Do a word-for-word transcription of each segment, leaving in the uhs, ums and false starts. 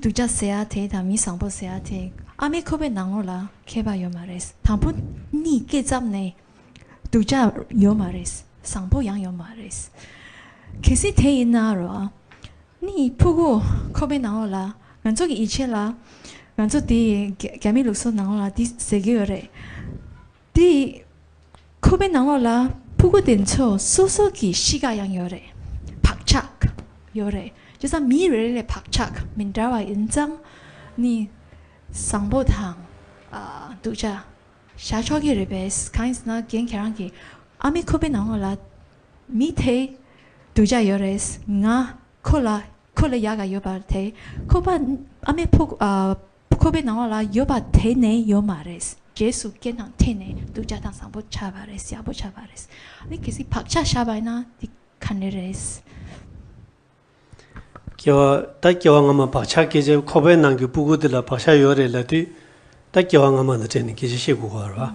སྡུག་ཅག་ཟེར་ཡ་དེ་དང་མི་བཟང་པོ་ཟེར་ཡ་དེ་ཨ་མའི་ཁོག་པའི་ནང་ལོགས་ལ་ཁྱད་པར་ཡོད་མ་རེད། དང་པོ་གཉིས་སྐྱེས་ཙམ་ནས་སྡུག་ཅག་ཡོད་མ་རེད། བཟང་པོ་ཡང་ཡོད་མ་རེད། གལ་སྲིད་དེ་ཡིན་ན་རོ། ནི་ཕྲུ་གུ་ཁོག་པའི་ནང་ལོགས་ལ་ང་ཚོ་གི་ཡིད་ཆེས་ལ། ང་ཚོ་དེ་རྒྱ་རྒྱ་མི་ལུགས་སྲོལ་ནང་ལོགས་ལ་དེ་ཟེར་གྱི་ཡོད་རེད། དེ་ཁོག་པའི་ནང་ལོགས་ལ་ཕྲུ་གུ་དེ་ཚོ་སོ་སོ་གི་གཤིས་ཀ་ཡང་ཡོད་རེད། བག་ཆགས་ཡོད་རེད། བྱས་ཙང་མི་རེ་རེ་ལ་བག་ཆགས་མི་འདྲ་བ་ཡིན་ཙང་ནི་བཟང་པོ་དང་ཨ་སྡུག་ཅག་བཞག་ཆོག་གི་རེད་པས། གང་ཡིན་ཟེར་ན་རྒན་ཁྱེད་རང་གིས་ཨ་མའི་ཁོག་པའི་ནང་ལོགས་ལ་མི་དེ་སྡུག་ཅག་ཡོད་རེད། ང་ཁོ་ལ་ཁོ་ལ་ཡག་ག་ཡོད་པ་དེ་ཁོག་པ་ཨ་མའི་ཕྲུ་གུ་ཨ་ཁོག་པའི་ནང་ལོགས་ལ་ཡོད་པ་དེ་ནས་ཡོད་མ་རེད། རྗེས་སུ་སྐྱེས་ནས་འཕྲད་ནས་སྡུག་ཅག་དང་བཟང་པོ་ཆགས་པ་རེད། ཡག་པོ་ཆགས་པ་རེད། ཨ་ནི་གལ་སྲིད་བག་ཆགས་བཞག་པ་ཡིན་ན་དེ་ག་འདྲ་རེད། སྐྱེ་བ་ད་སྐྱེ་བ་སྔ་མ་བག་ཆགས་སྐད་ཆ་ཁོག་པའི་ནང་གི་སྤུ་གུ་དེ་ལ་བག་ཆགས་ཡོད་རེད་ལབ་དུས། ད་སྐྱེ་བ་སྔ་མ་དང་འབྲེལ་ནས་སྐད་ཆ་བཤད་དགོས་ཀྱི་ཡོད་རེད་བ།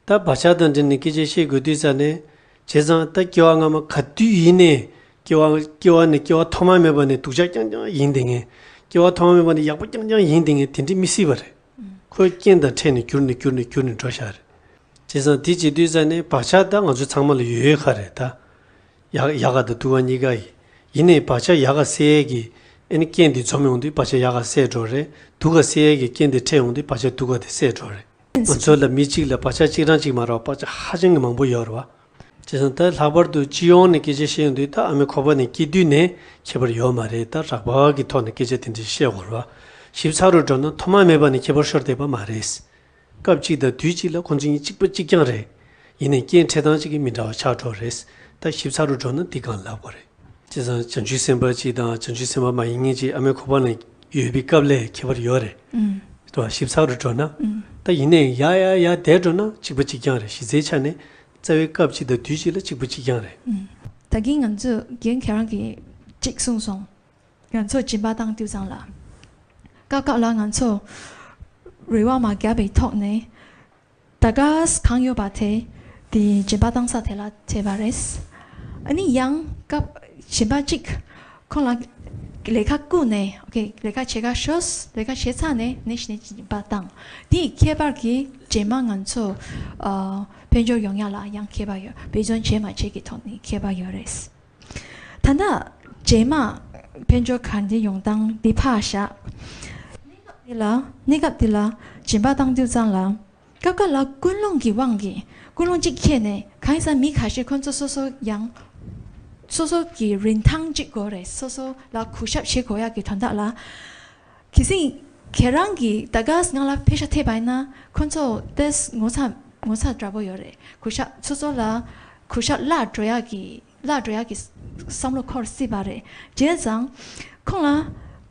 ད་བག་ཆགས་དང་འབྲེལ་ནས་སྐད་ཆ་བཤད་དགོས་དུས་ཙ་ནས། བྱས་ཙང་ད་སྐྱེ་བ་སྔ་མ་ག་དུས་ཡིན་ནའི་སྐྱེ་བ་སྐྱེ་བ་ནས་སྐྱེ་བ་ཐོག་མ་མེད་པ་ནས་སྡུག་ཅག་རྐྱང་རྐྱང་ཡིན་བསྡད་མཁན། སྐྱེ་བ་ཐོག་མ་མེད་པ་ནས་ཡག་པོ་རྐྱང་རྐྱང་ཡིན་བསྡད་མཁན་དེ་འདྲ་མི་སྲིད་པ་རེད། ཁོས་རྐྱེན་དང་འཕྲད་ནས་འགྱུར་ནས་འགྱུར་ནས་འགྱུར་ནས་འགྲོ་བཞག་རེད། བྱས་ཙང་དེ་བྱེད་དུས་ཙ་ནས་བག་ཆགས་ད་ང་ཚོ་ཚང་མ་ལ་ཡོད་ཡོད་ཁ་རེད་ད། ཡག་ཡག་ག་དང་སྡུག་ག་གཉིས་ཀ་ཡིན། ཡིན་ནའི་བག་ཆགས་ཡག་ག་སེལ་ཡས་ཀྱི་ཨ་ནི་རྐྱེན་དེ་འཛོམས་ཡོང་དུས་བག་ཆགས་ཡག་ག་སེལ་འགྲོ་རེད། སྡུག་ག་སེལ་ཡས་ཀྱི་རྐྱེན་དེ་འཕྲད་ཡོང་དུས་བག་ཆགས་སྡུག་ག་དེ་སེལ་འགྲོ་རེད། ང་ཚོ་ལ་མི་གཅིག་ལ་བག་ཆགས་གཅིག་རང་གཅིག་མ་རེད་བ། བག་ཆགས་ཧ་ཅང་གི་མང་པོ་ཡོད་རེད་བ། བྱས་ཙང་ད་ལྷག་པར་དུ་སྤྱི་ཡོངས་ནས་སྐད་ཆ་བཤད་ཡོང་དུས་ད་ཨ་མའི་ཁོག་པ་ནས་སྐྱེས་དུས་ནས་ཁྱད་པར་ཡོད་མ་རེད། ད་རགས་པ་གི་ཐོག་ནས་སྐད་ཆ་དེ་འདྲ་བཤད་དགོས་རེད་བ། ཞིབ་ཚགས་རུ་འགྲོ་ན་ཐོག་མ་མེད་པ་ནས་ཁྱད་པར་ཤོར་བསྡད་པ་མ་རེད། སྐབས་གཅིག་དང་དུས་གཅིག་ལ་ཁོང་ཚོ་གཉིས་གཅིག་པ་གཅིག་རྐྱང་རེད། ཡིན་ནའི་རྐྱེན་འཕྲད་སྟངས་གཅིག་གི་མི་འདྲ་བ་ཆགས་འགྲོ་རེད། ད་ཞིབ་ཚགས་རུ་འགྲོ་ན་འདི་གང་ལབ་དགོས་རེད། བྱས་ཙང་བྱང་ཆུབ་སེམས་དཔའ་གཅིག་དང་བྱང་ཆུབ་སེམས་དཔའ་མ་ཡིན་མཁན་གཅིག་ཨ་མའི་ཁོག་པ་ན་ཡོད་པའི་སྐབས་ལས་ཁྱད་པར་ཡོད་རེད། ཨུམ། དེ་བ་ཞིབ་ཚགས་རུ་འགྲོ་ན། ཨུམ། ད་ཡིན་ནའི་ཡ་ཡ་ཡ་བསྡད་འགྲོ་ན་གཅིག་པ་གཅིག་རྐྱང་རེད། གཞི་རྩའི་ཆ་ནས་རྩ་བའི་སྐབས་གཅིག་དང་དུས་གཅིག་ལ་གཅིག་པ་གཅིག་རྐྱང་རེད། ཨུམ། ད་གིན་ང་ཚོས་རྒན་ཁྱེད་རང་གིས་གཅིག་གསུངས་སོང་། ང་ཚོ་སྦྱིན་པ་བཏང་དུས་ཙང་ལ། སྐབས་སྐབས་ལ་ང་ཚོ་རེ་བ་མ་བརྒྱབ་པའི་ཐོག་ནས། ད་ག་གང་ཡོད་པ་དེ་དེ་སྦྱིན་པ་བཏང་ས་དེ་ལ་བྱས་པ་རེད། ཨ་ནི་ཡང་སྐབས་གཞན་པ་གཅིག་ཁོང་ལ་ལས་ཀ་བསྐུར་ནས་ཨོ་ཁེ་ལས་ཀ་བྱེད་ག་ཤོག་ལས་ཀ་བྱས་ཚར་ནས་ནས་ཤི་ནས་སྦྱིན་པ་བཏང་། དེའི་ཁྱད་པར་གྱིས་རྗེས་མ་ང་ཚོ་ཨ་དཔལ་འབྱོར་ཡོང་ཡ་ལ་ཡང་ཁྱད་པར་ཡོད། འབད་བརྩོན་བྱས་མ་བྱས་ཀྱི་ཐོག་ནས་ཁྱད་པར་ཡོད་རེད། ད་ལྟ་རྗེས་མ་དཔལ་འབྱོར་ག་འདྲ་ཡོང་སྟངས་འདི་ཕར་བཞག་གནས་སྐབས་འདི་ལ་གནས་སྐབས་འདི་ལ་སྦྱིན་པ་བཏང་དུས་ཙང་ལ། སྐབས་འགའ་ལ་ཀུན་སློང་གི་དབང་གིས་ཀུན་སློང་གཅིག་ཁྱེར་ནས་གང་ཡིན་ཟེར་ན་མི་ཁ་ཤས་ཁོ་ཚོ་སོ་སོ་ཡང་སོ་སོ་གི་རིན་ཐང་གཅིག་དགོས་རེད། སོ་སོ་ལ་གུས་ཞབས་བྱེད་དགོས་ཡག་གི་དོན་དག་ལ། གལ་སྲིད་ཁྱེད་རང་གིས་ད་ག་སྔ་ལ་ཕེ་ཤ་ཐེབས་པ་ཡིན་ན་ཁོ་ཚོ་ཏེས་ངོ་ཚ་ངོ་ཚ་འདྲ་པོ་ཡོད་རེད། གུས་ཞབས་སོ་སོ་ལ་གུས་ཞབས་བརླག་འགྲོ་ཡག་གི་བརླག་འགྲོ་ཡག་གི་བསམ་བློ་འཁོར་སྲིད་པ་རེད། བྱས་ཙང་ཁོང་ལ་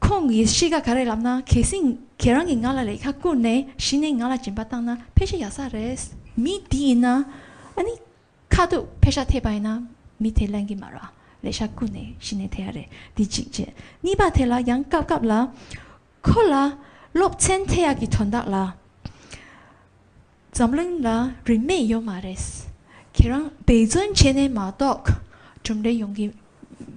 ཁོང་གི་གཤིས་ཀ་ག་རེ་ལབ་ན་གལ་སྲིད་ཁྱེད་རང་གིས་ང་ལ་ལས་ཀ་བསྐུར་ནས་གཞི་ནས་ང་ལ་སྦྱིན་པ་བཏང་ན་ཕལ་ཆེར་ཡག་ས་རེད། མི་འདི་ཡིན་ན་ཨ་ནི་ཁ་ཐུག་ཕེ་ཤ་ཐེབས་པ་ཡིན་ན་མི་དེ་ལེན་གི་མ་རེད། ལས་ཤག་བསྐུར་ནས་གཞི་ནས་ཐེབས་ཡ་རེད། འདི་གཅིག་བྱས། གཉིས་པ་དེ་ལ་ཡང་སྐབས་སྐབས་ལ་ཁོ་ལ་སློབ་ཚན་ཐེབས་ཡག་གི་དོན་དག་ལ། འཛམ་གླིང་ལ་རིན་མེད་ཡོད་མ་རེད། ཁྱེད་རང་འབད་བརྩོན་བྱས་ནས་མ་གཏོགས་གྲུབ་འབྲས་ཡོང་གི་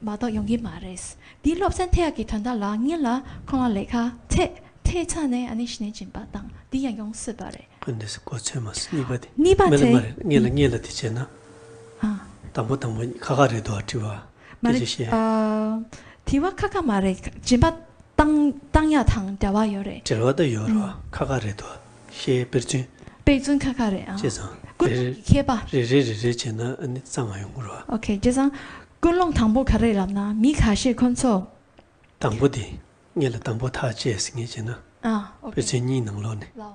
མ་གཏོགས་ཡོང་གི་མ་རེད། འདི་སློབ་ཚན་ཐེབས་ཡག་གི་དོན་དག་ལ་སྔོན་ལ་ཁོང་ལ་ལས་ཀ་ཐེབས་ཐེབས་ཚར་ནས་ཨ་ནི་གཞི་ནས་སྦྱིན་པ་བཏང་འདི་ཡང་ཡོང་སྲིད་པ་རེད། ཨ་ནི་གོ་ཚོད་མ་སོང་གཉིས་པ་དེ། གཉིས་པ་མེད་ལ་དེ་མ་རེད། སྔོན་ལ་སྔོན་ལ་དེ་བྱས་ན། ཨ། དང་པོ་དང་པོ་ཁ་ཁ་རེད་དོ་དྲི་བ། མ་རེད། སྐད་ཆ་བཤད། ཨ། དྲི་བ་ཁ་ཁ་མ་རེད། སྦྱིན་པ་བཏང་བཏང་ཡག་དང་འབྲེལ་བ་ཡོད་རེད། འབྲེལ་བ་ད་ཡོད་རེད་བ། ཨང་། ཁ་ཁ་རེད་དོ། ཤེས་དཔེར་བརྗོད། དཔེར་བརྗོད་ཁ་ཁ་རེད་ཨང་། བྱས་ཙང་ཀུན་རེ་རེ་མཁས་པ། རེ་རེ་རེ་རེ་བྱས་ན་ཨ་ནི་གཙང་མ་ཡོང་གི་རེད་བ། ཨོ་ཁེ། བྱས་ཙང་ཀུན་སློང་དང་པོ་ག་རེ་ལབ་ན་མི་ཁ་ཤས་ཁོ་ཚོ། དང་པོ་དེ། ངེད་ལ་དང་པོ་ཐག་བཅད་ཟེར་ངེས་བྱས་ན། ཨ། ཨོ་ཁེ། དཔེ་མཚོན་གཉིས་ནང་ལོགས་ནས། ལའོ།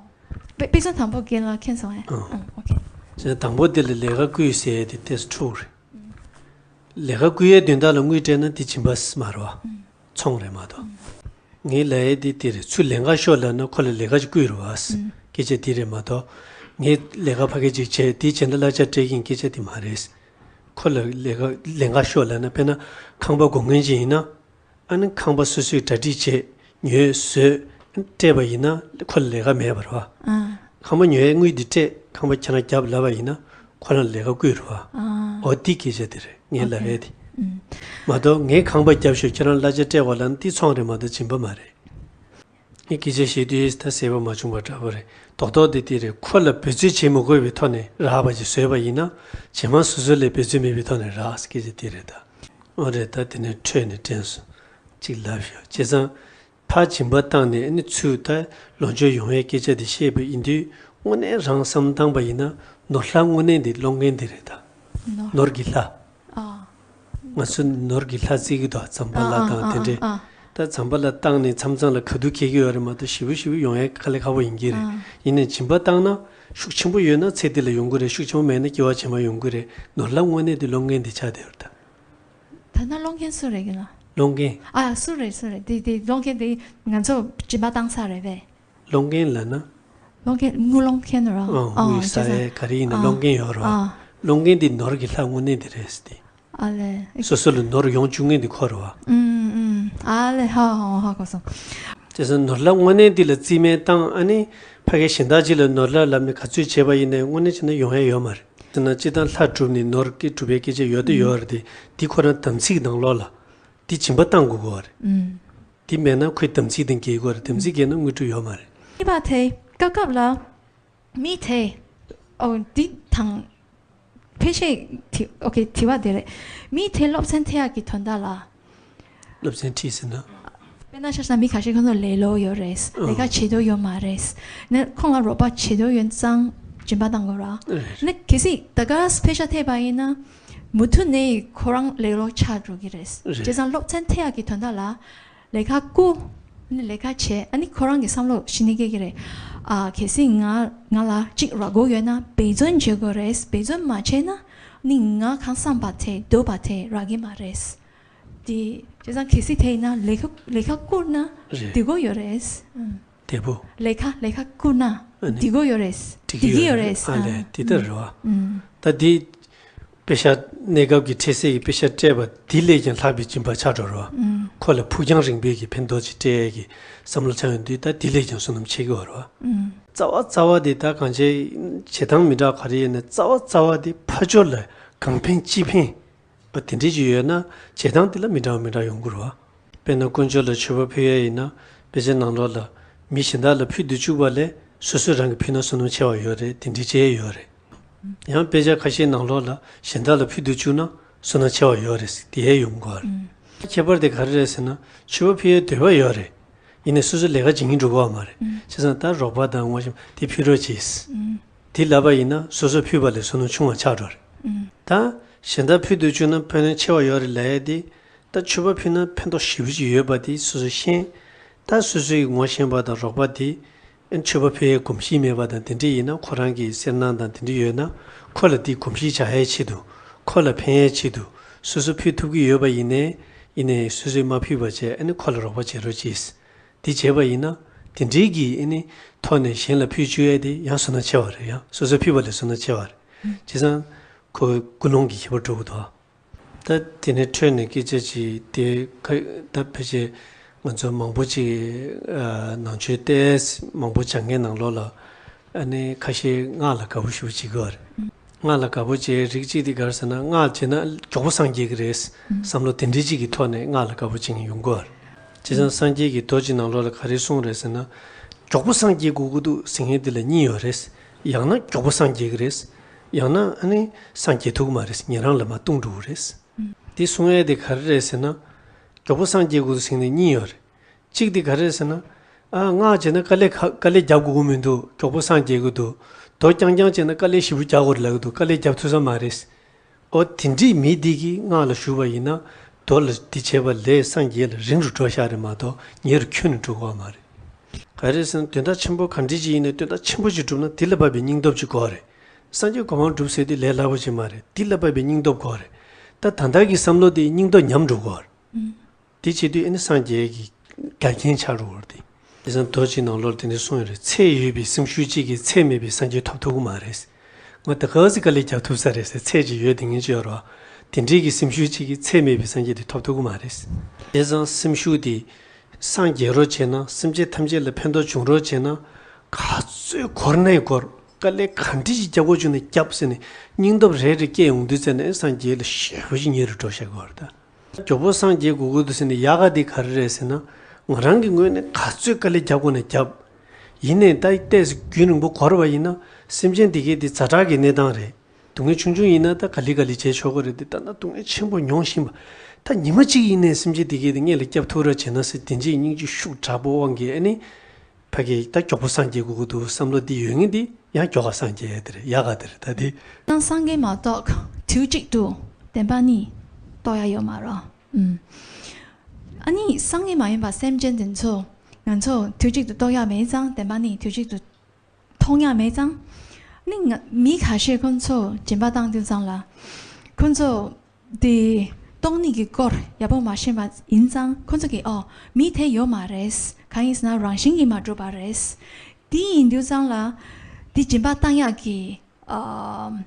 དཔེ་དཔེ་མཚོན་དང་པོ་རྒན་ལགས་མཁྱེན་སོང་ངས། ཨང་། ཨང་། ཨོ་ཁེ། བྱས་ཙང་དང་པོ་དེ་ལ་ལས་ཀ་བསྐུལ་ཟེར་ཡས་དེ་ཏོག་ཙམ་འཁྲུག་རེད། ལས་ཀ་བསྐུལ་ཡས་དོན་དག་ལ་དངུལ་སྤྲད་ན་དེ་སྦྱིན་པ་མ་རེད་བ། ཚོང་རེད་མ་གཏོགས། ངའི་ལབ་ཡས་དེ་དེ་རེད། ཚུར་ལེན་ག་ཤོག་ལབ་ན་ཁོ་ལ་ལས་ཀ་ཅིག་བསྐུལ་རེད་བ། སྐད་ཆ་དེ་རེད་མ་གཏོགས། ངས་ལས་ཀ་ཕ་གི་ཅིག་བྱས་དེ་བྱས་ན་གླ་ཆ་སྤྲད་ཀྱིན་སྐད་ཆ་དེ་མ་རེད། ཁོ་ལ་ལས་ཀ་ལེན་ག་ཤོག་ལབ་ན། དཔེར་ན་ཁང་པ་སྒོ་ངན་ཅིག་ཡིན་ན། ཨ་ནི་ཁང་པ་སོ་སོས་གྲ་སྒྲིག་བྱས་ཉོས་བཟོས་སྤྲད་པ་ཡིན་ན་ཁོ་ལ་ལས་ཀ་མེད་པ་རེད་བ། ཨ། ཁང་པ་ཉོ་ཡའི་དངུལ་འདི་སྤྲད། ཁང་པ་ཁྱེད་རང་བརྒྱབ་ལབ་པ་ཡིན་ན་ཁོ་རང་ལས་ཀ་བསྐུལ་རེད་བ། ཨ། འོ་འདི་སྐད་ཆ་དེ་རེད་ངས་ལབ་ཡས་དེ། ཨོ་ཁེ། ཨུམ། མ་གཏོགས་ངས་ཁང་པ་བརྒྱབ་ཤོག་ཁྱེད་རང་གླ་ཆ་སྤྲད་དགོས་ལབ་ན་འདི་ཚོང་རེད་མ་གཏོགས་སྦྱིན་པ་མ་རེད། ངས་སྐད་ཆ་བཤད་དུས་ད་གསལ་པོ་མ་བྱུང་བ་འདྲ་པོ་རེད། རྡོག་རྡོག་དེ་དེ་རེད། ཁོ་ལ་འབད་རྩོལ་བྱེད་མི་དགོས་པའི་ཐོག་ནས་རག་པ་ཅིག་བཟོས་པ་ཡིན་ན། རྗེས་མ་སོ་སོ་ལ་འབད་རྩོལ་མེད་པའི་ཐོག་ནས་རག་སྐད་ཆ་དེ་རེད་ད། འོ་རེད། ད་དེ་ནས་འཕྲོས་ནས་དྲན་སོང་། གཅིག་ལབ་ཤོག་བྱས་ཙང་། ཕར་སྦྱིན་པ་བཏང་ནས་ཨ་ནི་ཚུར་ད་ལོངས་སྤྱོད་ཡོང་བའི་སྐད་ཆ་དེ་བཤད་པ་ཡིན་དུས། དངོས་གནས་རང་བསམ་བཏང་པ་ཡིན་ན། ནོར་ལྷ་དངོས་གནས་དེ་སློང་མཁན་དེ་རེད་ད། ནོར་ནོར་གྱི་ལྷ། ཨ། ང་ཚོ་ནོར་གྱི་ལྷ་བརྩི་གི་འདུག་བྱམས་པ་ལྷ་དང་དེ་འདྲས། ཨ། ད་བྱམས་པ་ལྷ་བཏང་ནས་མཚམས་མཚམས་ལ་ག་དུས་འཁེལ་གི་ཡོད་རེད་མ་གཏོགས། ཞེ་པོ་ཞེ་པོ་ཡོང་ཡ་དཀའ་ལས་ཁག་པོ་ཡིན་གྱི་རེད། ཨ། ཡིན་ནའི་སྦྱིན་པ་བཏང་ན་ཤུགས་ཆེན་པོ་ཡོད་ན་ཚེ་འདི་ལ་ཡོང་གི་རེད། ཤུགས་ཆེན་པོ་མེད་ན་སྐྱེ་བ་རྗེས་མ་ཡོང་གི་རེད། ནོར་ལྷ་དངོས་གནས་དེ་སློང་མཁན་དེ་ཆགས་བསྡད་ཡོད་རེད་ད། ད་ནི་སློང་མཁན་སུ་རེད་ཀྱི་ན། སློང་མཁན། ཨ། སུ་རེད་སུ་རེད། དེ་དེ་སློང་མཁན་དེ་ང་ཚོ་སྦྱིན་པ་བཏང་ས་རེད་པས། སློང་མཁན་ལབ་ན། སློང་མཁན། དངུལ་སློང་མཁན་ར། ཨ། ཨ། དངུལ་ཟ་བྱས་ཙང་། ག་རེ་ཡིན་ན། ཨ། སློང་མཁན་ཡོད་རེད་བ། ཨ། སློང་མཁན་དེ་ནོར་གྱི་ལྷ་དངོས་གནས་དེ་རེད་ཟེར་ཏེ། ཨ་ལས། སོ་སོ་ལ་ནོར་ཡོང་བཅུག་མཁན་དེ་ཁོ་རེད་བ། ཨུམ་ཨུམ། ཨ་ལས། ཧ་ཧ་ཧ་གོ་སོང་། བྱས་ཙང་ནོར་ལྷ་དངོས་གནས་དེ་ལ་རྩིས་མེད་བཏང་། ཨ་ནི་ཕ་གི་གཞན་དག་ཅིག་ལ་ནོར་ལྷ་ལབ་ནས་ག་ཚོད་བྱས་པ་ཡིན་ནའི་དངོས་གནས་བྱས་ན་ཡོང་ཡ་ཡོད་མ་རེད། ཟེར་ན་སྤྱིར་བཏང་ལྷ་སྒྲུབ་ནས་ནོར་སྐྱེ་སྒྲུབ་པའི་སྐད་ཆ་ཡོད་དེ་ཡོད་རེད་དེ། འདི་ཁོ་རང་དམ་ཚིག་ནང་ལོགས་ལ་འདི་སྦྱིན་པ་བཏང་དགོས་ཀྱི་ཡོད་རེད། ཨུམ། འདི་མེད་ན་ཁོའི་དམ་ཚིག་དང་འགལ་གྱི་ཡོད་རེད། དམ་ཚིག་འགལ་ན་དངོས་གྲུབ་ཡོད་མ་རེད། གཉིས་པ་དེ་སྐབས་སྐབས་ལ་མི་དེ། ཨོ། འདི་དང་། ཕལ་ཆེར་དེ། ཨོ་ཁེ། དྲི་བ་དེ་རེད། མི་དེ་སློབ་ཚན་ཐེབས་ཡག་གི་དོན་དག་ལ། སློབ་ཚན་ཁྲིད་ཟེར་ན། དཔེར་ན་ཆ་བཞག་ན་མི་ཁ་ཤས་ཁོང་ཚོ་ལེ་ལོ་ཡོད་རེད། ཨ། ལས་ཀ་བྱེད་འདོད་ཡོད་མ་རེད། ནས་ཁོང་ལ་རོགས་པ་བྱེད་འདོད་ཡོད་ཙང་སྦྱིན་པ་བཏང་དགོས་ར། རེད། ནས་གལ་སྲིད་ད་ག་རང་ཕལ་ཆེར་ཐེབས་པ་ཡིན་ན། མུ་མཐུད་ནས་ཁོ་རང་ལེ་ལོ་ཆགས་འགྲོ་གི་རེད། རེད། བྱས་ཙང་སློབ་ཚན་ཐེབས་ཡག་གི་དོན་དག་ལ། ལས་ཀ་བསྐུར། ཨ་ནི་ལས་ཀ་བྱས། ཨ་ནི་ཁོ་རང་གི་བསམ་བློ་གཞི་ནས་སྐྱེ་གི་རེད། ཨ། གལ་སྲིད་ང་ང་ལ་གཅིག་རག་དགོས་ཡོད་ན་འབད་བརྩོན་བྱེད་དགོས་རེད། འབད་བརྩོན་མ་བྱས་ན་ནི་ང་གང་བསམ་པ་དེ། འདོད་པ་དེ་རག་གི་མ་རེད། དེ་བྱས་ཙང་གལ་སྲིད་དེ་ཡིན་ན་ལས་ཀ་ལས་ཀ་བསྐུར་ན། རེད། འགྲིག་གི་ཡོད་རེད། ཨང་། བདེ་པོ། ལས་ཀ་ལས་ཀ་བསྐུར་ན། ཨ་ནི། འགྲིག་གི་ཡོད་རེད། འགྲིག་གི་འགྲིག་གི་ཡོད་རེད། ཨ་ལས། ཨང་། དེ་ལྟར་རེད་བ། ཨང་། ད་དེ། དཔེ་ཆ། གནས་སྐབས་ཀྱི་འཕྲལ་སེལ་གྱི་དཔེ་ཆ་སྤྲད་པ་དེ་ལས་ཀྱང་ལྷག་པའི་སྦྱིན་པ་ཆགས་འགྲོ་རོགས། ཨང་། ཁོ་ལ་ཕུགས་རྒྱང་རིང་པོའི་གི་ཕན་ཐོགས་ཅིག་སྤྲད་ཡས་ཀྱི་བསམ་བློ་ཆགས་ཡོང་དུས། ད་དེ་ལས་ཀྱང་བསོད་ནམས་ཆེ་གི་ཡོད་རེད་བ། ཨང་། རྩ་བ་རྩ་བ་དེ་ད་གང་བྱས་བྱེད་སྟངས་མི་འདྲ་ག་རེ་ཡིན་ན། རྩ་བ་རྩ་བ་དེ་ཕར་ཕྱོགས་ལ་གང་ཕན་ཅི་ཕན། ཨ། དེ་འདྲས་ཅིག་ཡོད་ན་བྱེད་སྟངས་དེ་ལ་མི་འདྲ་བ་མི་འདྲ་ཡོང་གི་རེད་བ། དཔེར་ན་དཀོན་མཆོག་ལ་མཆོད་པ་ཕུལ་ཡས་ཡིན་ན། དཔེ་ཆའི་ནང་ལོགས་ལ་མི་གཞན་དག་ལ་ཕུལ་དུ་བཅུག་པ་ལས་སོ་སོས་རང་གིས་ཕུལ་ན་བསོད་ནམས་ཆེ་བ་ཡོད་རེད། དེ་འདྲས་བྱས་ཡོད་རེད། ཡང་དཔེ་ཆ་ཁ་ཤས་ནང་ལོགས་ལ་གཞན་དག་ལ་ཕུལ་དུ་བཅུག་ན་བསོད་ནམས་ཆེ་བ་ཡོད་རེད་ཟེར་དེ་ཡས་ཡོང་གི་རེད། ཨང་། ཁྱད་པར་དེ་ག་རེ་རེད་ཟེར་ན། མཆོད་པ་ཕུལ་ཡས་འདོད་པ་ཡོད་རེད། ཡིན་ནའི་སོ་སོ་ལས་ཀ་བྱེད་སྙིང་འདོད་ཀྱི་ཡོད་མ་རེད། ཨང་། བྱས་ཙང་ད་རོགས་པ་དང་ངོ་ཤེས་དེ་ཕུལ་རོགས་གྱིས། ཨང་། དེ་ལབ་པ་ཡིན་ན་སོ་སོས་ཕུལ་བ་ལས་བསོད་ནམས་ཆུང་བ་ཆགས་འགྲོ་རེད། ཨང་། ད་གཞན་དག་ཕུལ་དུ་བཅུག་ན་ཕན་ནུས་ཆེ་བ་ཡོད་རེད་ལབ་ཡས་དེ། ད་མཆོད་པ་ཕུལ་ན་ཕན་ཐོགས་ཞེ་པོ་ཅིག་ཡོད་པ་དེ་སོ་སོས་ཤེས། ད་སོ་སོའི་ངོ་ཤེས་པ་དང་རོགས་པ་དེ། ཨ། མཆོད་པ་ཕུལ་ཡས་གོམས་གཤིས་མེད་པ་དང་དེ་འདྲས་ཡིན་ན། ཁོ་རང་གི་སེར་སྣ་དང་དེ་འདྲས་ཡོད་ན། ཁོ་ལ་དེ་གོམས་གཤིས་ཆགས་ཡས་ཆེད་དུ། ཁོ་ལ་ཕན་ཡས་ཆེད་དུ། སོ་སོ་ཕུལ་ཐུབ་ཀྱི་ཡོད་པ་ཡིན་ནའི། ཡིན་ནའི་སོ་སོས་མ་ཕུལ་བ་བྱས། ཨ་ནི་ཁོ་ལ་རོགས་པ་བྱེད་རོགས་གྱིས། དེ་བྱས་པ་ཡིན་ན། དེ་འདྲའི་གི། ཨ་ནི་ཐོག་ནས་གཞན་ལ་ཕུལ་བཅུག་ཡས་དེ་ཡང་བསོད་ནམས་ཆེ་བ་རེད། ཡང་སོ་སོས་ཕུལ་བ་ལས་བསོད་ནམས་ཆེ་བ་རེད། བྱས་ཙང་ཁོ་ཀུན་སློང་གི་ཁྱད་པར་འགྲོ་གི་འདུག་ད་དེ་ནས་འཕྲོས་ནས་སྐད་ཆ་ཅིག་དེ་ཁ། ད་ཕལ་ཆེར་ང་ཚོ་མང་པོ་ཅིག་ཨ། ནང་ཆོས་ཏོག་ཙམ་མང་པོ་སྦྱང་མཁན་ནང་ལོགས་ལ། ཨ་ནི་ཁ་ཤས་སྔགས་ལ་དགའ་པོ་ཞེ་པོ་བྱེད་ཀྱི་ཡོད་རེད། སྔགས་ལ་དགའ་པོ་བྱེད་རིགས་གཅིག་དེ་ག་རེ་ཟེར་ན། སྔགས་བྱས་ན་མགྱོགས་པོ་སངས་རྒྱས་ཀྱི་རེད་བསམ་བློ་དེ་འདྲའི་ཅིག་གི་ཐོག་ནས་སྔགས་ལ་དགའ་པོ་བྱེད་མཁན་ཡོང་གི་ཡོད་རེད། བྱས་ཙང་སངས་རྒྱས་ཀྱི་མདོ་ཅིག་ནང་ལོགས་ལ་ག་རེ་གསུངས་རེད་ཟེར་ན། མགྱོགས་པོ་སངས་རྒྱས་དགོས་ཀྱི་འདུག་ཟེར་མཁན་དེ་ལ་གཉིས་ཡོད་རེད། ཡང་ན་མགྱོགས་པོ་སངས་རྒྱས་ཀྱི་རེད། ཡང་ན་ཨ་ནི་སངས་རྒྱས་ཐུབ་ཀྱི་མ་རེད། ཉན་རང་ལ་མར་ལྟུང་འགྲོ་གི་རེད། དེ་གསུང་ཡས་དེ་ག་རེ་རེད་ཟེར་ན། མགྱོགས་པོ་སངས་རྒྱས་དགོས་ཟེར་ནས་གཉིས་ཡོད་རེད། གཅིག་དེ་ག་རེ་རེད་ཟེར་ན། ཨ། སྔགས་བྱས་ན་དཀའ་ལས་ཁ། དཀའ་ལས་རྒྱབ་དགོས་ཀྱི་མི་འདུག་མགྱོགས་པོ་སངས་རྒྱས་ཀྱི་འདུག་མདོ་རྐྱང་རྐྱང་བྱས་ན་དཀའ་ལས་ཞེ་པོ་རྒྱག་དགོས་རེད་ལབ་ཀྱི་འདུག་དཀའ་ལས་རྒྱབ་ཐུབ་ས་མ་རེད། ཨོ། དེ་འདྲའི་མི་དེ་གིས་སྔགས་ལ་ཞུགས་པ་ཡིན་ན། མདོ་ལ་དེ་བྱས་པ་ལས་སངས་རྒྱས་ལ་རིང་རུ་འགྲོ་ཤག་རེད་མ་གཏོགས་ཉེ་རུ་ཁྱོན་ནས་འགྲོ་གི་ཡོད་མ་རེད། ག་རེ་ཟེར་ན། དོན་དག་ཆེན་པོ་ག་འདྲ་ཅིག་ཡིན་ནའི་དོན་དག་ཆེན་པོ་ཅིག་སྒྲུབ་ན་དེ་ལ་བབས་པའི་སྙིང་སྟོབས་ཅིག་དགོས་རེད། སངས་རྒྱས་གོ་འཕང་སྒྲུབ་ཟེར་དེ་ལས་སླ་པོ་ཅིག་མ་རེད། དེ་ལ་བབས་པའི་སྙིང་སྟོབས་དགོས་རེད། ད་ད་ལྟ་གི་བསམ་བློ་དེ་སྙིང་སྟོབས་ཉམས་འགྲོ་གི་ཡོད་རེད། དེ་བྱེད་དུས་ཨ་ནི་སངས་རྒྱས་ཀྱི་འགལ་རྐྱེན་ཆགས་འགྲོ་གི་ཡོད་རེད་དེ། དེང་སང་མདོ་ཅིག་ནང་ལོགས་དེ་འདྲ་གསུངས་ཡོད་རེད། ཚད་ཡོད་པའི་སེམས་ཤུགས་གཅིག་གིས་ཚད་མེད་པའི་སངས་རྒྱས་ཐོབ་ཐུབ་ཀྱི་མ་རེད། ང་ད་ག་ཚོད་དཀའ་ལས་རྒྱག་ཐུབ་ས་རེད་ཟེར། ཚད་ཅིག་ཡོད་དེ་ངེས་ཅིག་ཡོད་རེད་བ། དེ་འདྲའི་གི་སེམས་ཤུགས་གཅིག་གིས་ཚད་མེད་པའི་སངས་རྒྱས་དེ་ཐོབ་ཐུབ་ཀྱི་མ་རེད། དེང་སང་སེམས་ཤུགས་དེ་སངས་རྒྱས་རོགས་བྱས་ན། སེམས་ཅན་ཐམས་ཅད་ལ་ཕན་ཐོགས་འབྱུང་རོགས་བྱས་ན། ག་ཚོད་འགོར་ནའི་འགོར། དཀའ་ལས་ག་འདྲ་ཞིག་རྒྱག་དགོས་བྱུང་ན་རྒྱབ་ཟེར་ནས་སྙིང་སྟོབས་རེ་རེ་སྐྱེས་ཡོང་དུས་ཙམ་ནས་སངས་རྒྱས་ལ་ཞེ་པོ་ཅིག་ཉེ་རུ་འགྲོ་བཞག་གི་ཡོད་རེད་ད། མགྱོགས་པོ་སངས་རྒྱས་དགོས་ཀྱི་འདུག་ཟེར་ནས་ཡག་ག་དེ་ག་རེ་རེད་ཟེར་ན། ང་རང་གི་ངོས་ནས་ག་ཚོད་དཀའ་ལས་རྒྱག་དགོས་ན་རྒྱབ། ཡིན་ནའི་ད་ཏོག་ཙམ་རྒྱུན་རིང་པོ་འགོར་བ་ཡིན་ན་སེམས་ཅན་འདི་གའི་འདི་ཛ་དྲག་གི་གནས་སྟངས་རེད། སྡུག་བསྔལ་ཆུང་ཆུང་ཡིན་ན་ད་ག་ལེ་ག་ལེ་བྱས་ཆོག་གི་རེད་དེ། ད་ལྟ་སྡུག་བསྔལ་ཆེན་པོ་མྱོང་བཞིན་པ། ད་ཉི་མ་གཅིག་ཡིན་ནའི་སེམས་ཅན་འདི་གའི་འདི་སྔོན་ལ་སྐྱབས་ཐུབ་རོགས་བྱས་ན་ཟེར་དེ་འདྲའི་སྙིང་རྗེ་ཤུགས་དྲག་པོ་དབང་གིས་ཨ་ནི། ཕ་གི་ད་མགྱོགས་པོ་སངས་རྒྱས་དགོས་ཀྱི་འདུག་བསམ་བློ་འདི་ཡོད་ངེས་འདི་ཡང་མགྱོགས་པ་སངས་རྒྱས་ཡ་དེ་རེད། ཡག་ག་དེ་རེད། ད་འདི། ཡང་སངས་རྒྱས་མ་གཏོགས་དུས་གཅིག་ཏུ་བདེན་པ་གཉིས་རྟོགས་ཡ་ཡོད་མ་རེད། ཨུམ། ཨ་ནི་སངས་རྒྱས་མ་ཡིན་པ་སེམས་ཅན་དེ་ཚོ་ང་ཚོ་དུས་གཅིག་ཏུ་རྟོགས་ཡ་མེད་ཙང་། བདེན་པ་གཉིས་དུས་གཅིག་ཏུ་མཐོང་ཡ་མེད་ཙང་། ཨ་ནི་ང་མི་ཁ་ཤས་ཁོང་ཚོ་སྦྱིན་པ་བཏང་དུས་ཙང་ལ་ཁོང་ཚོ་དེ་སྟོང་ཉིད་ཀྱི་སྐོར་ཡག་པོ་མ་ཤེས་པ་ཡིན་ཙང་ཁོང་ཚོ་གིས་ཨོ་མི་དེ་ཡོད་མ་རེད། གང་ཡིན་ཟེར་ན་རང་བཞིན་གྱིས་མ་གྲུབ་པ་རེད། དེ་ཡིན་དུས་ཙང་ལ་དེ་སྦྱིན་པ་བཏང་ཡག་གི་ཨ་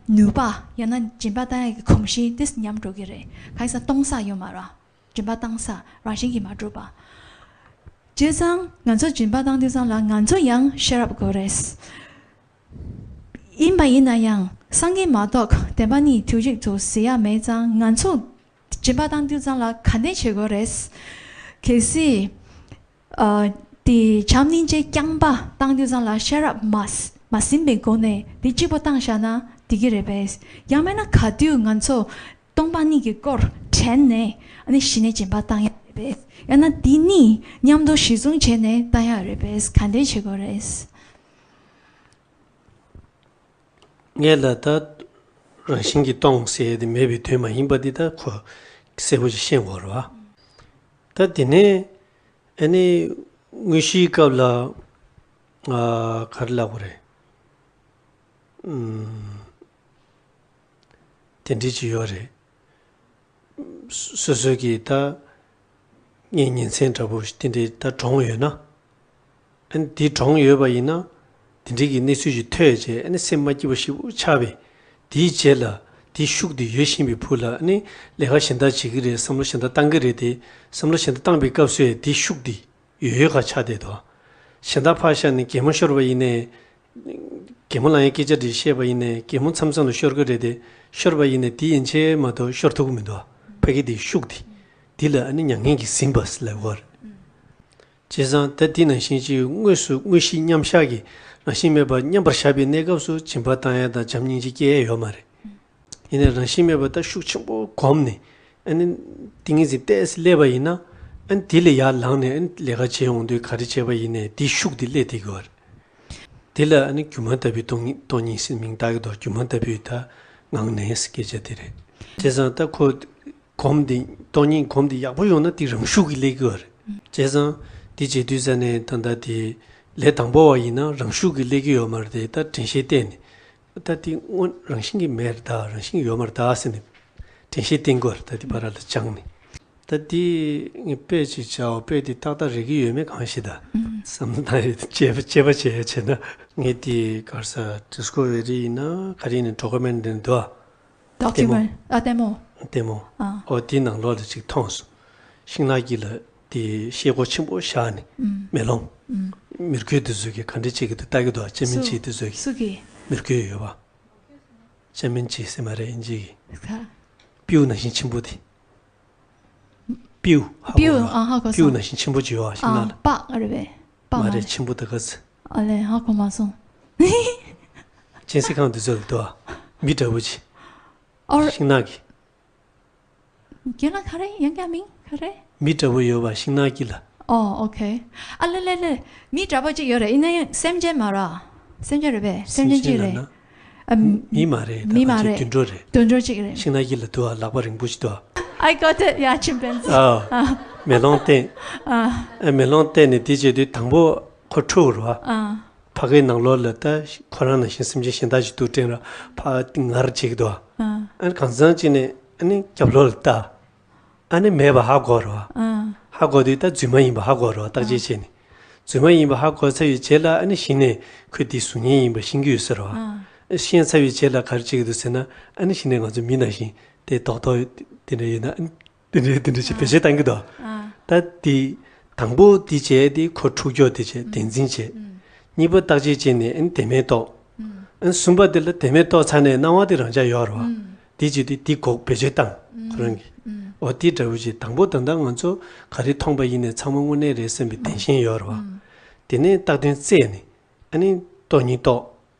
ནུས་པ་ཡང་ན་སྦྱིན་པ་བཏང་ཡག་གི་གོམས་གཤིས་དེ་ཉམས་འགྲོ་གི་རེད། གང་ཡིན་ཟེར་ན་གཏོང་ས་ཡོད་མ་རེད། སྦྱིན་པ་བཏང་ས་རང་བཞིན་གྱིས་མ་གྲུབ་པ། བྱས་ཙང་ང་ཚོ་སྦྱིན་པ་བཏང་དུས་ཙང་ལ་ང་ཚོ་ཡང་ཤེས་རབ་དགོས་རེད། ཡིན་པ་ཡིན་ན་ཡང་སངས་རྒྱས་མ་གཏོགས་བདེན་པ་གཉིས་དུས་གཅིག་ཏུ་ཟེར་ཡ་མེད་ཙང་ང་ཚོ་སྦྱིན་པ་བཏང་དུས་ཙང་ལ་ག་འདྲ་བྱེད་དགོས་རེད། གལ་སྲིད་ཨ་དེ་བྱམས་སྙིང་རྗེ་རྐྱང་པ་བཏང་དུས་ཙང་ལ་ཤེས་རབ་མ་མ་ཟིན་པའི་སྒོ་ནས་དེ་གཅིག་པོ་བཏང་བཞག་ན་འགྲིག་གི་རེད་པས། ཡང་མིན་ན་ག་དུས་ང་ཚོ་སྟོང་པ་ཉིད་ཀྱི་སྐོར་དྲན་ནས་ཨ་ནི་གཞི་ནས་སྦྱིན་པ་བཏང་ཡ་རེད་པས། ཡང་ན་འདི་གཉིས་མཉམ་དུ་གཞི་བཟུང་བྱས་ནས་བཏང་ཡ་རེད་པས། ག་འདྲ་བྱེད་དགོས་རེད། ངས་ལ་ད་རང་བཞིན་གྱིས་སྟོང་ཟེར་ཡ་དེ་མེད་པའི་དོན་མ་ཡིན་པ་འདི་ད་ཁོ་གསལ་པོ་ཞིག་ཤེས་དགོས་རེད་བ། ད་དེ་ནས་ཨ་ནི་དངོས་གཞིའི་སྐབས་ལ་ཨ་ག་རེ་ལབ་དགོས་རེད། ཨུམ། དེ་འདྲ་ཅིག་ཡོད་རེད། སོ་སོ་གི་ད་ངའི་ཉིན་མཚན་འདྲ་པོ་དེ་འདྲའི་ད་གྲོངས་ཡོད་ན། ཨ་ནི་དེ་གྲོངས་ཡོད་པ་ཡིན་ན་དེ་འདྲའི་གི་གནས་ཚུལ་ཞིག་ཐོས་རྗེས་ཨ་ནི་སེམས་མ་སྐྱིད་པ་ཞེ་པོ་ཆགས་པས། དེའི་རྗེས་ལ་དེའི་ཤུགས་དེ་ཡོད་བཞིན་པའི་བུ་ལ་ཨ་ནི་ལས་ཀ་གཞན་དག་བྱེད་ཀྱི་རེད། བསམ་བློ་གཞན་དག་བཏང་གི་རེད་དེ། བསམ་བློ་གཞན་དག་བཏང་པའི་སྐབས་སུ་ཡང་དེའི་ཤུགས་དེ་ཡོད་ཡོད་ག་ཆགས་བསྡད་དོ། གཞན་དག་ཕར་བཞག་ནས་གད་མོ་ཤོར་བ་ཡིན་ནའི། གད་མོ་ལངས་ཡའི་སྐད་ཆ་འདྲ་བཤད་པ་ཡིན་ནའི་གད་མོ་མཚམས་མཚམས་ལ་ཤོར་གི་རེད་དེ། ཤོར་བ་ཡིན་ནའི་དེ་ཡན་ཆད་མ་གཏོགས་ཤོར་ཐུབ་ཀྱི་མི་འདུག་ཕ་གི་དེའི་ཤུགས་དེ། དེ་ལ་ཨ་ནི་མྱ་ངན་གྱིས་ཟིན་པ་ལབ་དགོས་རེད། བྱས་ཙང་ད་དེ་ནང་བཞིན་གྱི་དངོས་སུ་དངོས་གཞི་མཉམ་བཞག་གི་རང་བཞིན་མེད་པ་མཉམ་པར་བཞག་པའི་གནས་སྐབས་སུ་སྦྱིན་པ་བཏང་ཡ་དང་བྱམས་སྙིང་རྗེ་སྐྱེ་ཡ་ཡོད་མ་རེད། ཡིན་ནའི་རང་བཞིན་མེད་པ་ད་ཤུགས་ཆེན་པོ་གོམས་ནས་ཨ་ནི་ཏིང་ངེ་འཛིན་ཏོག་ཙམ་སླེབས་པ་ཡིན་ན། ཨ་ནི་དེ་ལས་ཡར་ལངས་ནས་ཨ་ནི་ལས་ཀ་བྱེད་ཡོང་དུས་ག་རེ་བྱས་པ་ཡིན་ནའི་དེའི་ཤུགས་དེ་སླེབས་བསྡད་ཀྱི་ཡོད་རེད། དེ་ལ་ཨ་ནི་སྒྱུ་མ་ལྟ་བུའི་སྟོང་ཉིད་སྟོང་ཉིད་ཟེར་མིང་བཏགས་ཀྱི་འདུག་སྒྱུ་མ་ལྟ་བུའི་ད་ངང་ནས་སྐད་ཆ་དེ་རེད། བྱས་ཙང་ད་ཁོ་གོམས་དེ་སྟོང་ཉིད་གོམས་དེ་ཡག་པོ་ཡོང་ན་དེ་རང་ཤུགས་ཀྱིས་སླེབས་ཀྱི་ཡོད་རེད། བྱས་ཙང་དེ་བྱེད་དུས་ཙ་ནས་ད་ལྟ་དེ་ལས་དང་པོ་བ་ཡིན་ན་རང་ཤུགས་ཀྱིས་སླེབས་ཀྱི་ཡོད་མ་རེད་དེ། ད་དྲན་ཤེས་བསྟེན་ནས། ད་དེ་དངོས་རང་བཞིན་གྱིས་མེད་རེད་ད། རང་བཞིན་གྱིས་ཡོད་མ་རེད་ད་ཟེར་ནས་དྲན་ཤེས་བསྟེན་དགོས་རེད། ད་དེ་བར་ལ་སྦྱངས་ནས། ད་དེ་ངས་དཔེ་ཅིག་བྱའོ། དཔེ་དེ་ཏག་ཏག་རེག་གི་ཡོད་མེད་གང་ཤེས་ད། བསམ་བློ་བཏང་ཡོད། དཔྱད་པ་དཔྱད་པ་བྱས་བྱས་ན་ངས་དེ་ག་རེ་ཟ། ཌིས་ཁོ་ཝེ་རི་ཡིན་ན་ག་རེ་ཡིན་ན་ཌོ་ཀུ་མེན་ཊི་འདི་འདུག་ཨ། ལྟད་མོ། ཌོ་ཀུ་མེན་ཊི། ཨ་ལྟད་མོ། ལྟད་མོ། ཨ། ཨོ་དེའི་ནང་ལོགས་ལ་ཅིག་མཐོང་སོང་། ཤིང་ནགས་དཀྱིལ་ལ་དེ་ཤེལ་སྒོ་ཆེན་པོ་བཞག་ནས་ཨུམ། མེ་ལོང་། ཨུམ། མི་རྒོད་དེ་ཚོ་གིས་ག་འདྲ་བྱེད་ཀྱི་འདུག་ལྟ་གི་འདུག་ཅ་མིན་ཆི་དེ་ཚོ་གིས། སུ་གིས། མི་རྒོད་ཡོད་པ། ཅ་མིན་ཆི་ཟེར་མ་རེད་ཨིན་ཇི་གིས། ཁ། སྤྲེའུ་ནང་བཞིན་ཆེན་པོ་དེ། སྤྲེའུ་ཧ་གོ། སྤྲེའུ། ཨ་ཧ་གོ་སོང་། སྤྲེའུ་ནང་བཞིན་ཆེན་པོ་ཅིག་ཡོད་པ་ཤིང་ནགས་ལ། ཨ་སྤགས་རེད་པས། སྤགས་མ་མ་རེད་རེད། ཆེན་པོ་དེ་ག་ཚོད། ཨ་ལས་ཧ་གོ་མ་སོང་། གཅན་གཟན་ཁང་དེ་ཚོ་ལ་འདུག་ཨ། མི་འདྲ་པོ་ཅིག་ཨོ། ཤིང་ནགས་ཀྱི། རྒན་ལགས་ག་རེ་ཡང་བསྐྱར་མིང་ག་རེ། མི་འདྲ་པོ་ཡོད་པ་ཤིང་ནགས་དཀྱིལ་ལ། ཨོ་ཨོ་ཁེ། ཨ་ལེ་ལེ་ལེ། མི་འདྲ་པོ་གཅིག་ཡོད་རེད། ཡིན་ན་ཡང་སེམས་ཅན་མ་རེད། སེམས་ཅན་རེད་པས། སེམས་ཅན་གཅིག་རེད། སེམས་ཅན་ལབ་ན། ཨ། མི་མ་རེད། མི་མ་རེད། དུད་འགྲོ་རེད། དུད་འགྲོ་གཅིག་རེད། ཤིང་ནགས་དཀྱིལ་ལ་འདུག་ཨ། ལག་པ་རིང་པོ་ཞིག་འདུག་ཨ། I got it. Yeah, chimpanzee. ཨ། ཨ། མེ་ལོང་བསྟན། ཨ། ཨ། མེ་ལོང་བསྟན་ནས་དེ་བྱེད་དུས་དང་པོ་ཁོ་འཁྲུག་རོ། ཨ། ཕ་གིའི་ནང་ལོགས་ལ་ད་ཁོ་རང་ནང་བཞིན་སེམས་ཅན་གཞན་དག་ཅིག་འདུག་དྲན་ར་ཕར་ངར་བྱེད་ཀྱི་འདུག་ཨ། ཨ། ཨ་ནི་གང་ཚང་ཅིག་ནས་ཨ་ནི་རྒྱབ་ལོགས་ལ་ལྟ། ཨ་ནི་མེད་པ་ཧ་གོ་རོ། ཨ། ཧ་གོ་དུས་ད་རྫུན་མ་ཡིན་པ་ཧ་གོ་རོ། བརྟག་དཔྱད་བྱས་ནས། རྫུན་མ་ཡིན་པ་ཧ་གོ་ཚར་བའི་རྗེས་ལ་ཨ་ནི་གཞི་ནས་ཁོས་འདི་གཟུགས་བརྙན་ཡིན་པ་ཤེས་ཀྱི་ཡོད་ས་རེད་བ། ཨ། ཤེས་ཚར་བའི་རྗེས་ལ་ག་རེ་བྱེད་ཀྱི་འདུག་ཟེར་ན། ཨ་ནི་གཞི་ནས་ང་ཚོ་མི་ནང་བཞིན་དེ་རྡོག་རྡོག་དེ་འདྲ་ཡིན་ན། ཨ་ནི་དེ་འདྲ་དེ་འདྲ་ཞིག་བེད་སྤྱོད་བཏང་གི་འདུག་ཨ། ད་དེ་དང་པོ་དེ་བྱས་དེ་ཁོ་འཁྲུག་རྒྱུ་དེ་བྱས་བདེན་འཛིན་བྱས། ཨུམ། གཉིས་པ་བརྟག་དཔྱད་བྱས་ནས་ཨ་ནི་དེ་མེད་རྟོགས། ཨུམ། ཨ་ནི་གསུམ་པ་དེ་ལ་དེ་མེད་རྟོགས་ཚར་ནས་སྣང་བ་དེ་རང་འཇགས་ཡོད་རེད་བ། ཨུམ། དེ་བྱས་དུས་དེ་འགོག་བེད་སྤྱོད་བཏང་། ཨུམ། ཁོ་རང་གིས། ཨུམ། འོ་དེ་འདྲ་བོ་ཅིག་དང་པོ་ད་ལྟ་ང་ཚོ་ག་རེ་མཐོང་པ་ཡིན་ནའི་ཚང་མ་དངོས་གནས་རེད་བསམ་པའི་བདེན་ཞེན་ཡོད་རེད་བ། དེ་ནས་བཏགས་དོན་བཙལ་ནས་ཨ་ནི་སྟོང་ཉིད་རྟོགས།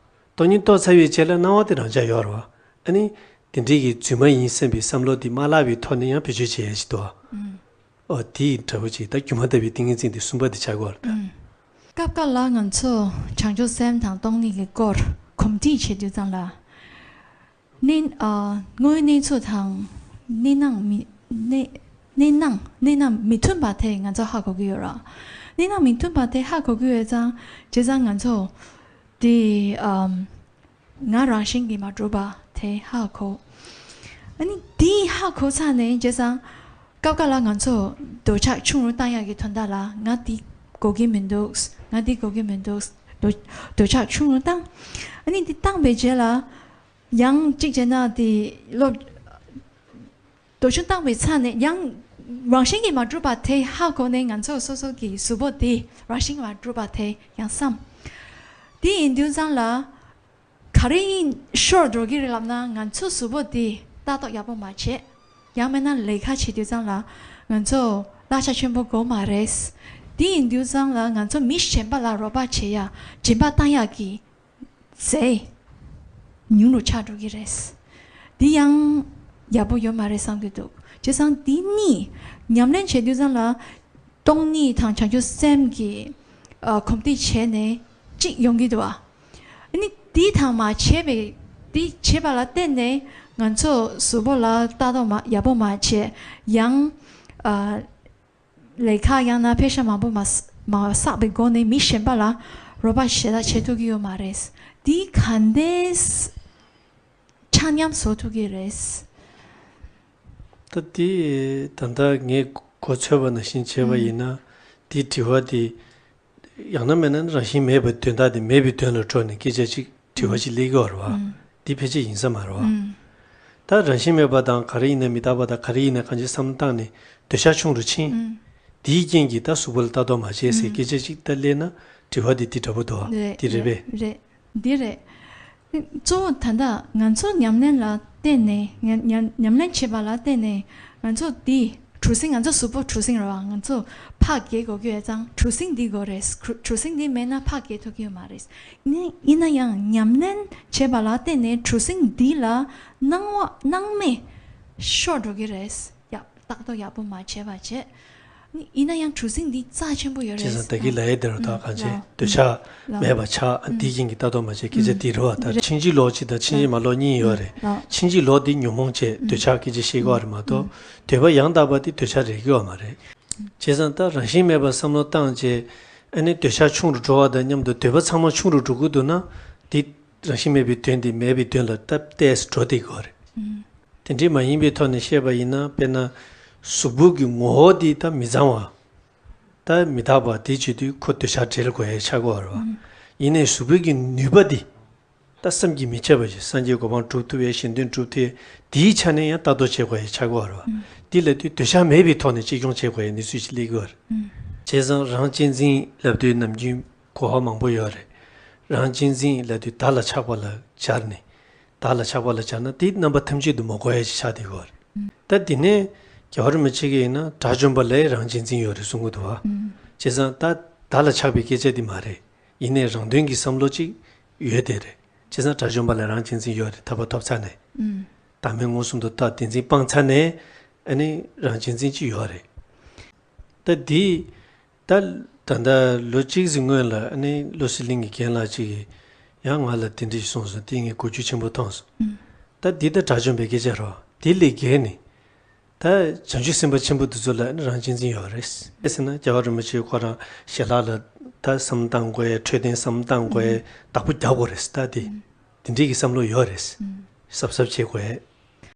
སྟོང་ཉིད་རྟོགས་ཚར་བའི་རྗེས་ལ་སྣང་བ་དེ་རང་འཇགས་ཡོད་རེད་བ། ཨ་ནི་དེ་འདྲའི་གི་རྫུན་མ་ཡིན་བསམ་པའི་བསམ་བློ་དེ་མ་བརླག་པའི་ཐོག་ནས་ཡང་བེད་སྤྱོད་བྱེད་ཡ་ཞིག་འདུག་བ། འོ་དེ་འདྲ་བོ་ཅིག་ད་སྒྱུ་མ་ལྟ་བུའི་ཏིང་ངེ་འཛིན་དེ་གསུམ་པ་དེ་ཆགས་ཀྱི་ཡོད་རེད་ད། སྐབས་འགའ་ལ་ང་ཚོ་བྱང་ཆུབ་སེམས་དང་སྟོང་ཉིད་ཀྱི་སྐོར་གོམས་འདྲིས་བྱེད་དུས་ཙམ་ལ། གནས་ཨ་དངོས་ཡོད་གནས་ཚུལ་དང་གནས་སྣང་མི་གནས་གནས་སྣང་གནས་སྣང་མི་མཐུན་པ་དེ་ང་ཚོ་ཧ་གོ་གི་ཡོད་ར། གནས་སྣང་མི་མཐུན་པ་དེ་ཧ་གོ་གི་ཡོད་ཙང་བྱས་ཙང་ང་ཚོ་དེ་ཨམ་ང་རང་བཞིན་གྱིས་མ་གྲུབ་པ་དེ་ཧ་གོ། ཨ་ནི་དེ་ཧ་གོ་ཚར་ནས་བྱས་ཙང་སྐབས་འགའ་ལ་ང་ཚོ་འདོད་ཆགས་ཆུང་རུ་བཏང་ཡག་གི་དོན་དག་ལ་ང་དེ་དགོས་ཀྱི་མི་འདུག་ང་དེ་དགོས་ཀྱི་མི་འདུག་འདོད་འདོད་ཆགས་ཆུང་རུ་བཏང་། ཨ་ནི་དེ་བཏང་པའི་རྗེས་ལ། ཡང་གཅིག་བྱས་ན་དེ་སློབ། འདོད་ཆུང་བཏང་པའི་ཆ་ནས་ཡང་རང་བཞིན་གྱིས་མ་གྲུབ་པ་དེ་ཧ་གོ་ནས་ང་ཚོ་སོ་སོ་གི་གཟུགས་པོ་དེ་རང་བཞིན་གྱིས་མ་གྲུབ་པ་དེ་ཡང་བསམ། དེ་ཡིན་དུས་ཙང་ལ་ག་རེ་ཡིན་ཤོར་འགྲོ་གི་རེད་ལབ་ན་ང་ཚོ་གཟུགས་པོ་དེ་ལྟ་རྟོག་ཡག་པོ་མ་བྱས། ཡང་མིན་ན་ལས་ཀ་བྱེད་དུས་ཙང་ལ་ང་ཚོ་བརླག་བྱ་ཆེན་པོ་དགོས་མ་རེད། དེ་ཡིན་དུས་ཙང་ལ་ང་ཚོ་མི་གཞན་པ་ལ་རོགས་པ་བྱེད་ཡ་སྦྱིན་པ་བཏང་ཡག་གི་ཟས་ཉུང་རུ་ཆགས་འགྲོ་གི་རེད། འདི་ཡང་ཡག་པོ་ཡོད་མ་རེད་བསམ་གྱི་འདུག་བྱས་ཙང་འདི་གཉིས་ཉམས་ལེན་བྱེད་དུས་ཙམ་ལ་སྟོང་ཉིད་དང་བྱང་ཆུབ་སེམས་ཀྱི་ཨ་གོམས་འདྲིས་བྱས་ནས་གཅིག་ཡོང་གི་འདུག་ཨ། ཨ་ནི་འདི་དང་མ་བྱས་པའི་འདི་བྱས་པ་ལ་བརྟེན་ནས་ང་ཚོ་གཟུགས་པོ་ལ་ལྟ་རྟོག་མ་ཡག་པོ་མ་བྱས་ཡང་ཨ། ལས་ཀ་ཡང་ན་ཕལ་ཆེར་མང་པོ་མ་བསགས་མ་བསགས་པའི་སྒོ་ནས་མི་གཞན་པ་ལ་རོགས་པ་བྱེད་ད་བྱེད་ཐུབ་ཀྱི་ཡོད་མ་རེད། འདི་ག་འདྲས་ཆ་མཉམ་བཟོ་ཐུབ་ཀྱི་རེད། ད་འདི་ད་ལྟ་ངས་གོ་ཚོད་པ་ནང་བཞིན་བྱས་པ་ཡིན་ན་འདི་དྲི་བ་འདི། ཡང་ན་མིན་ན་རང་བཞིན་མེད་པའི་དོན་དག་དེ་མེད་པའི་དོན་ལ་འགྲོ་ནས་སྐད་ཆ་གཅིག་དྲི་བ་གཅིག་སླེབས་ཀྱི་ཡོད་རེད་བ། འདི་ཕལ་ཆེར་ཡིན་ས་མ་རེད་བ། ད་རང་བཞིན་མེད་པ་དང་ག་རེ་ཡིན་ན་མི་རྟག་པ་དང་ག་རེ་ཡིན་ན་གང་ཅི་བསམ་བློ་བཏང་ནས་འདོད་ཆགས་ཆུང་རུ་ཕྱིན། དེའི་རྐྱེན་གྱིས་ད་གཟུགས་པོ་ལ་ལྟ་རྟོག་མ་བྱས་ཟེར་སྐད་ཆ་གཅིག་ད་སླེབས་ན་དྲི་བ་དེ་འདི་འདྲ་པོ་འདུག་བ། རེད། འདི་རེད་པས། རེད། འདི་རེད། གཙོ་བོ་ད་ལྟ་ང་ཚོ་ཉམས་ལེན་ལ་བརྟེན་ནས་ཉམས་ཉམས་ཉམས་ལེན་བྱེད་པ་ལ་བརྟེན་ནས་ང་ཚོ་འདི་གྲུ་གཟིངས་ང་ཚོ་གཟུགས་པོ་གྲུ་གཟིངས་རེད་བ། ང་ཚོ་ཕར་འགྱེལ་དགོས་ཀྱི་ཡོད་ཙང་གྲུ་གཟིངས་འདི་དགོས་རེད། གྲུ་གྲུ་གཟིངས་འདི་མེད་ན་ཕར་འགྱེལ་ཐུབ་ཀྱི་ཡོད་མ་རེད། ནི་ཡིན་ན་ཡང་ཉམས་ལེན་བྱེད་པ་ལ་བརྟེན་ནས་གྲུ་གཟིངས་འདི་ལ་སྣང་བ་སྣང་མེད་ཤོར་འགྲོ་གི་རེད། ཡག་ལྟ་རྟོག་ཡག་པོ་མ་བྱས་པ་བྱས། ནི་ཡིན་ན་ཡང་གྲུ་གཟིངས་འདི་རྩ་ཆེན་པོ་ཡོད་རེད། བྱས་ཙང་ད་གིན་ལབ་ཡས་དེ་རུ་ད་གང་བྱས་འདོད་ཆགས་མེད་པ་ཆགས་འདི་ཡིན་གྱི་ལྟ་རྟོག་མ་བྱས་སྐད་ཆ་འདི་རེད་བ། ད་ཕྱིན་ཅི་ལོག་གཅིག་དང་ཕྱིན་ཅི་མ་ལོག་གཉིས་ཡོད་རེད། ཕྱིན་ཅི་ལོག་འདི་ཉོན་མོངས་བྱས་འདོད་ཆགས་སྐད་ཆ་བཤད་དགོས་རེད་མ་གཏོགས་འདོད་པ་ཡང་དག་པ་འདི་འདོད་ཆགས་རེད་ཀྱི་ཡོད་མ་རེད། བྱས་ཙང་ད་རང་བཞིན་མེད་པ་བསམ་བློ་བཏང་བྱས་ཨ་ནི་འདོད་ཆགས་ཆུང་རུ་འགྲོ་བ་དང་མཉམ་དུ་འདོད་པ་ཚང་མ་ཆུང་རུ་འགྲོ་གི་འདུག་ན་འདི་རང་བཞིན་མེད་པའི་དོན་འདི་མེད་པའི་དོན་ལ་སྟབས་བདེ་འགྲོ་བསྡད་ཀྱི་ཡོད་རེད། དེ་འདྲའི་མ་ཡིན་པའི་ཐོག་ནས་བཤད་པ་ཡིན་ན་དཔེར་ན། གཟུགས་པོ་གི་ངོ་བོ་འདི་ད་མི་གཙང་བ། ད་མི་རྟག་པ་དེ་བྱེད་དུས་ཁོ་འདོད་ཆགས་བྲལ་དགོས་ཡ་ཆགས་ཀྱི་ཡོད་རེད་བ། ཡིན་ནའི་གཟུགས་པོ་གི་ནུས་པ་འདི། ད་བསམ་གྱིས་མི་ཁྱབ་པ་ཞིག་སངས་རྒྱས་གོ་འཕང་སྒྲུབ་ཐུབ་ཡ་གཞན་དོན་སྒྲུབ་ཐུབ་ཡ་དེའི་ཆ་ནས་ཡང་ལྟ་རྟོག་བྱེད་དགོས་ཡ་ཆགས་ཀྱི་ཡོད་རེད་བ། འདི་ལབ་དུས་འདོད་ཆགས་མེད་པའི་ཐོག་ནས་གཅེས་སྐྱོང་བྱེད་དགོས་ཡ་གནས་ཚུལ་ཞིག་སླེབས་ཀྱི་ཡོད་རེད། བྱས་ཙང་རང་གཅེས་འཛིན་ལབ་དུས་ནམ་རྒྱུན་གོ་བ་མང་པོ་ཡོད་རེད། རང་གཅེས་འཛིན་ལབ་དུས་བདག་ལ་ཆགས་པ་ལ་སྦྱར་ནས། བདག་ལ་ཆགས་པ་ལ་སྦྱར་ན་དེ་རྣམ་པ་ཐམས་ཅད་དུ་མ་གོ་ཡ་ཞིག་ཆགས་བསྡད་ཡོད་རེད། ད་དེ་ནས་རྒྱལ་བ་རིན་པོ་ཆེ་གིས་ཡིན་ན་དགྲ་བཅོམ་པ་ལ་རང་གཅེས་འཛིན་ཡོད་རེད་གསུང་གི་འདུག་བ། བྱས་ཙང་ད་བདག་ལ་ཆགས་པའི་སྐད་ཆ་དེ་མ་རེད། ཡིན་ནའི་རང་དོན་གྱི་བསམ་བློ་གཅིག་ཡོད་དེ་རེད། བྱས་ཙང་དགྲ་བཅོམ་པ་ལ་རང་གཅེས་འཛིན་ཡོད་རེད། ཐར་པ་ཐོབ་ཚར་ནས། བདག་མེད་མངོན་སུམ་དུ་བལྟ་བདེན་འཛིན་སྤངས་ཚར་ནས་ཨ་ནི་རང་གཅེས་འཛིན་གཅིག་ཡོད་རེད། ད་འདི། ད་ད་ལྟ་ལོ་གཅིག་ཙམ་སྔོན་ལ་ཨ་ནི་བློ་གསལ་གླིང་གི་རྒན་ལགས་གཅིག་གིས་ཡང་ང་ལ་དེ་འདྲ་ཞིག་གསུངས་སོང་། དེ་ངས་གོ་རྒྱུ་ཆེན་པོ་མཐོང་སོང་། ད་འདི་ད་དགྲ་བཅོམ་པའི་སྐད་ཆ་རེད། དེ་ལས་བརྒལ་ནས་ད་བྱང་ཆུབ་སེམས་དཔའ་ཆེན་པོ་འདི་ཚོ་ལ་ཨ་ནི་རང་གཅེས་འཛིན་ཡོད་རེད། དཔེ་བྱས་ན་རྒྱལ་བ་རིན་པོ་ཆེ་ཁོ་རང་ཞལ་ལག་ལ་ད་བསམ་བློ་བཏང་དགོས་ཡ། འཕྲོད་བསྟེན་བསམ་བློ་བཏང་དགོས་ཡ། བདག་པོ་རྒྱག་དགོས་རེད། ད་དེ་དེ་འདྲའི་གི་བསམ་བློ་ཡོད་རེད། གཟབ་གཟབ་བྱེད་དགོས་ཡ།